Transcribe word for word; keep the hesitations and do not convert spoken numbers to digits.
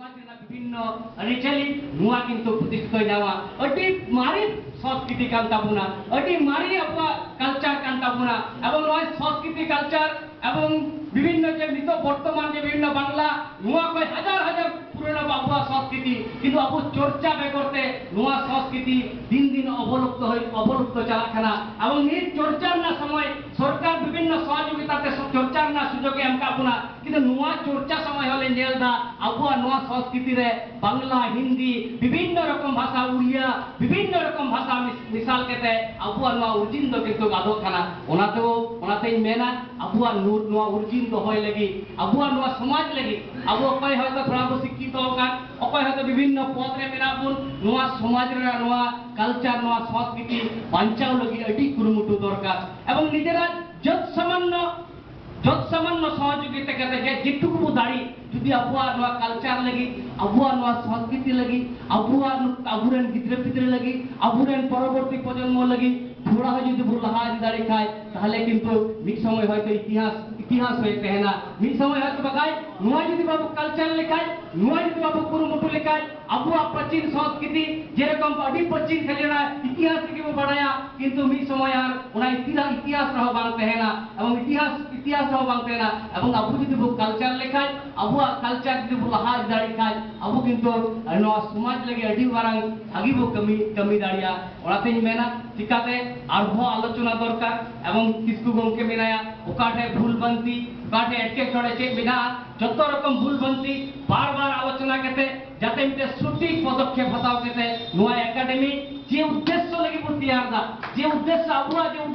ᱥᱚᱢᱟᱡᱽ ᱨᱮᱱᱟᱜ ᱵᱤᱵᱷᱤᱱᱱᱚ ᱟᱹᱨᱤᱪᱟᱹᱞᱤ, ᱱᱚᱣᱟ ᱠᱤᱱᱛᱩ ᱯᱨᱚᱛᱤᱥᱴᱷᱤᱛᱚᱭ ᱧᱟᱢᱟ᱾ ᱟᱹᱰᱤ ᱢᱟᱨᱮ ᱥᱚᱝᱥᱠᱨᱤᱛᱤ ᱠᱟᱱ ᱛᱟᱵᱚᱱᱟ, ᱟᱹᱰᱤ ᱢᱟᱨᱮ ᱟᱵᱚᱣᱟᱜ ᱠᱟᱞᱪᱟᱨ ᱠᱟᱱ ᱛᱟᱵᱚᱱᱟ᱾ ᱮᱵᱚᱝ ᱱᱚᱣᱟ ᱥᱚᱝᱥᱠᱨᱤᱛᱤ ᱠᱟᱞᱪᱟᱨ ᱮᱵᱚᱝ ᱵᱤᱵᱷᱤᱱᱱᱚ ᱡᱮ ᱱᱤᱛᱚᱜ ᱵᱚᱨᱛᱚᱢᱟᱱ ᱡᱮ ᱵᱤᱵᱷᱤᱱᱱᱚ ᱵᱟᱝᱞᱟ, ᱱᱚᱣᱟ ᱠᱷᱚᱱ ᱦᱟᱡᱟᱨ ᱦᱟᱡᱟᱨ ᱯᱩᱨᱟᱱᱟ ᱟᱵᱚᱣᱟᱜ ᱥᱚᱝᱥᱠᱨᱤᱛᱤ, ᱠᱤᱱᱛᱩ ᱟᱵᱚ ᱪᱚᱨᱪᱟ ᱵᱮᱜᱚᱨ ᱛᱮ ᱱᱚᱣᱟ ᱥᱚᱝᱥᱠᱨᱤᱛᱤ ᱫᱤᱱ ᱫᱤᱱ ᱚᱵᱚᱞᱩᱯᱛᱚ ᱦᱩᱭ, ᱚᱵᱚᱞᱩᱯᱛᱚ ᱪᱟᱞᱟᱜ ᱠᱟᱱᱟ᱾ ᱮᱵᱚᱝ ᱱᱤᱛ ᱪᱚᱨᱪᱟ ᱨᱮᱱᱟᱜ ᱥᱚᱢᱚᱭ, ᱥᱚᱨᱠᱟᱨ ᱵᱤᱵᱷᱤᱱᱱᱚ ᱥᱚᱦᱚᱡᱳᱜᱤᱛᱟ ᱛᱮ ᱪᱚᱨᱪᱟ ᱨᱮᱱᱟᱜ ᱥᱩᱡᱳᱜᱽ ᱮ ᱮᱢ ᱠᱟᱜ ᱵᱚᱱᱟ, ᱠᱤᱱᱛᱩ ᱱᱚᱣᱟ ᱪᱚᱨᱪᱟ ᱥᱚᱢᱚᱭ ᱦᱚᱸᱞᱮ ᱧᱮᱞ ᱮᱫᱟ ᱟᱵᱚᱣᱟᱜ ᱱᱚᱣᱟ ᱥᱚᱝᱥᱠᱨᱤᱛᱤ ᱨᱮ ᱵᱟᱝᱞᱟ, ᱦᱤᱱᱫᱤ, ᱵᱤᱵᱷᱤᱱᱱᱚ ᱨᱚᱠᱚᱢ ᱵᱷᱟᱥᱟ, ᱩᱲᱤᱭᱟ, ᱵᱤᱵᱷᱤᱱᱱᱚ ᱨᱚᱠᱚᱢ ᱵᱷᱟᱥᱟ ᱢᱤᱥ-, ᱢᱮᱥᱟᱞ ᱠᱟᱛᱮ ᱟᱵᱚᱣᱟᱜ ᱱᱚᱣᱟ ᱚᱨᱡᱤᱱ ᱫᱚ ᱠᱤᱱᱛᱩ ᱟᱫᱚᱜ ᱠᱟᱱᱟ᱾ ᱚᱱᱟᱛᱮ, ᱚᱱᱟᱛᱮᱧ ᱢᱮᱱᱟ, ᱟᱵᱚᱣᱟᱜ ᱱᱩ-, ᱱᱚᱣᱟ ᱚᱨᱡᱤᱱ ᱫᱚᱦᱚᱭ ᱞᱟᱹᱜᱤᱫ, ᱟᱵᱚᱣᱟᱜ ᱱᱚᱣᱟ ᱥᱚᱢᱟᱡᱽ ᱞᱟᱹᱜᱤᱫ, ᱟᱵᱚ ᱚᱠᱚᱭ ᱦᱚᱭᱛᱚ ᱛᱷᱚᱲᱟ ᱵᱚ ᱥᱤᱠᱠᱷᱤᱛᱚ ᱟᱠᱟᱱ, ᱚᱠᱚᱭ ᱦᱚᱭᱛᱚ ᱵᱤᱵᱷᱤᱱᱱᱚ ᱯᱚᱫᱽ ᱨᱮ ᱢᱮᱱᱟᱜ ᱵᱚᱱ, ᱱᱚᱣᱟ ᱥᱚᱢᱟᱡᱽ ᱨᱮᱱᱟᱜ ᱱᱚᱣᱟ ᱠᱟᱞᱪᱟᱨ, ᱱᱚᱣᱟ ᱥᱚᱝᱥᱠᱨᱤᱛᱤ ᱵᱟᱧᱪᱟᱣ ᱞᱟᱹᱜᱤᱫ ᱟᱹᱰᱤ ᱠᱩᱨᱩᱢᱩᱴᱩ ᱫᱚᱨᱠᱟᱨ᱾ ᱮᱵᱚᱝ ᱱᱤᱡᱮᱨᱟᱜ ᱡᱚᱛ ᱥᱟᱢᱟᱱᱱᱚ, ᱡᱚᱛ ᱥᱟᱢᱟᱱᱱᱚ ᱥᱚᱦᱚᱡᱳᱜᱤᱛᱟ ᱠᱟᱛᱮ ᱡᱮ ᱡᱮᱴᱩᱠᱩ ᱵᱚ ᱫᱟᱲᱮ, ᱡᱩᱫᱤ ᱟᱵᱚᱣᱟᱜ ᱱᱚᱣᱟ ᱠᱟᱞᱪᱟᱨ ᱞᱟᱹᱜᱤᱫ, ᱟᱵᱚᱣᱟᱜ ᱱᱚᱣᱟ ᱥᱚᱝᱥᱠᱨᱤᱛᱤ ᱞᱟᱹᱜᱤᱫ, ᱟᱵᱚᱣᱟᱜ ᱱᱩ-, ᱟᱵᱚᱨᱮᱱ ᱜᱤᱫᱽᱨᱟᱹ ᱯᱤᱫᱽᱨᱟᱹ ᱞᱟᱹᱜᱤᱫ, ᱟᱵᱚᱨᱮᱱ ᱯᱚᱨᱚᱵᱚᱨᱛᱤ ᱯᱨᱚᱡᱚᱱᱢᱚ ᱞᱟᱹᱜᱤᱫ ᱛᱷᱚᱲᱟ ᱦᱚᱸ ᱡᱩᱫᱤ ᱵᱚ ᱞᱟᱦᱟ ᱤᱫᱤ ᱫᱟᱲᱮ ᱠᱷᱟᱡ, ᱛᱟᱦᱞᱮ ᱠᱤᱱᱛᱩ ᱢᱤᱫ ᱥᱚᱢᱚᱭ ᱦᱚᱭᱛᱚ ᱤᱛᱤᱦᱟᱥ, ᱤᱛᱤᱦᱟᱥ ᱦᱚᱭ ᱛᱟᱦᱮᱱᱟ, ᱢᱤᱫ ᱥᱚᱢᱚᱭ ᱦᱚᱭᱛᱚ᱾ ᱵᱟᱠᱷᱟᱡ ᱱᱚᱣᱟ ᱡᱩᱫᱤ ᱵᱟᱵᱚ ᱠᱟᱞᱪᱟᱨ ᱞᱮᱠᱷᱟᱡ, ᱱᱚᱣᱟ ᱡᱩᱫᱤ ᱵᱟᱵᱚ ᱠᱩᱨᱩᱢᱩᱴᱩ ᱞᱮᱠᱷᱟᱡ, ᱟᱵᱚᱣᱟᱜ ᱯᱨᱟᱪᱤᱱ ᱥᱚᱝᱥᱠᱨᱤᱛᱤ, ᱡᱮᱨᱚᱠᱚᱢ ᱟᱹᱰᱤ ᱯᱨᱟᱪᱤᱱ ᱠᱷᱟᱹᱞᱤ ᱚᱱᱟ ᱤᱛᱤᱦᱟᱥ ᱨᱮᱜᱮ ᱵᱚ ᱵᱟᱲᱟᱭᱟ, ᱠᱤᱱᱛᱩ ᱢᱤᱫ ᱥᱚᱢᱚᱭ ᱟᱨ ᱚᱱᱟ ᱤᱛᱤᱦᱟᱥ, ᱤᱛᱤᱦᱟᱥ ᱨᱮᱦᱚᱸ ᱵᱟᱝ ᱛᱟᱦᱮᱱᱟ, ᱮᱵᱚᱝ ᱤᱛᱤᱦᱟᱥ, ᱤᱛᱤᱦᱟᱥ ᱨᱮᱦᱚᱸ ᱵᱟᱝ ᱛᱟᱦᱮᱱᱟ᱾ ᱮᱵᱚᱝ ᱟᱵᱚ ᱡᱩᱫᱤ ᱵᱚ ᱠᱟᱞᱪᱟᱨ ᱞᱮᱠᱷᱟᱡ, ᱟᱵᱚᱣᱟᱜ ᱠᱟᱞᱪᱟᱨ ᱡᱩᱫᱤ ᱵᱚ ᱞᱟᱦᱟ ᱤᱫᱤ ᱫᱟᱲᱮᱭᱟᱜ ᱠᱷᱟᱡ, ᱟᱵᱚ ᱠᱤᱱᱛᱩ ᱱᱚᱣᱟ ᱥᱚᱢᱟᱡᱽ ᱞᱟᱹᱜᱤᱫ ᱟᱹᱰᱤ ᱢᱟᱨᱟᱝ ᱵᱷᱟᱹᱜᱤ ᱵᱚ ᱠᱟᱹᱢᱤ, ᱠᱟᱹᱢᱤ ᱫᱟᱲᱮᱭᱟᱜᱼᱟ᱾ ᱚᱱᱟᱛᱮᱧ ᱢᱮᱱᱟ, ᱪᱤᱠᱟᱛᱮ ᱟᱨᱦᱚᱸ ᱟᱞᱳᱪᱚᱱᱟ ᱫᱚᱨᱠᱟᱨ᱾ ᱮᱵᱚᱝ ᱠᱤᱥᱠᱩ ᱜᱚᱢᱠᱮ ᱢᱮᱱᱟᱭᱟ, ᱚᱠᱟ ᱴᱷᱮᱡ ᱵᱷᱩᱞ ᱵᱷᱟᱱᱛᱤ, ᱚᱠᱟ ᱴᱷᱮᱡ ᱮᱴᱠᱮᱴᱚᱬᱮ ᱪᱮᱫ ᱢᱮᱱᱟᱜᱼᱟ, ᱡᱚᱛᱚ ᱨᱚᱠᱚᱢ ᱵᱷᱩᱞ ᱵᱷᱟᱱᱛᱤ ᱵᱟᱨ ᱵᱟᱨ ᱟᱞᱳᱪᱚᱱᱟ ᱠᱟᱛᱮ ᱡᱟᱛᱮ ᱢᱤᱫᱴᱮᱡ ᱥᱚᱴᱷᱤᱠ ᱯᱚᱫᱚᱠᱷᱮᱯ ᱦᱟᱛᱟᱣ ᱠᱟᱛᱮ ᱱᱚᱣᱟ ᱮᱠᱟᱰᱮᱢᱤ ᱡᱮ ᱩᱫᱽᱫᱮᱥᱥᱚ ᱞᱟᱹᱜᱤᱫ ᱵᱚ ᱛᱮᱭᱟᱨ ᱫᱟ, ᱡᱮ ᱩᱫᱽᱫᱮᱥᱥᱚ ᱟᱵᱚᱣᱟᱜ ᱡᱮ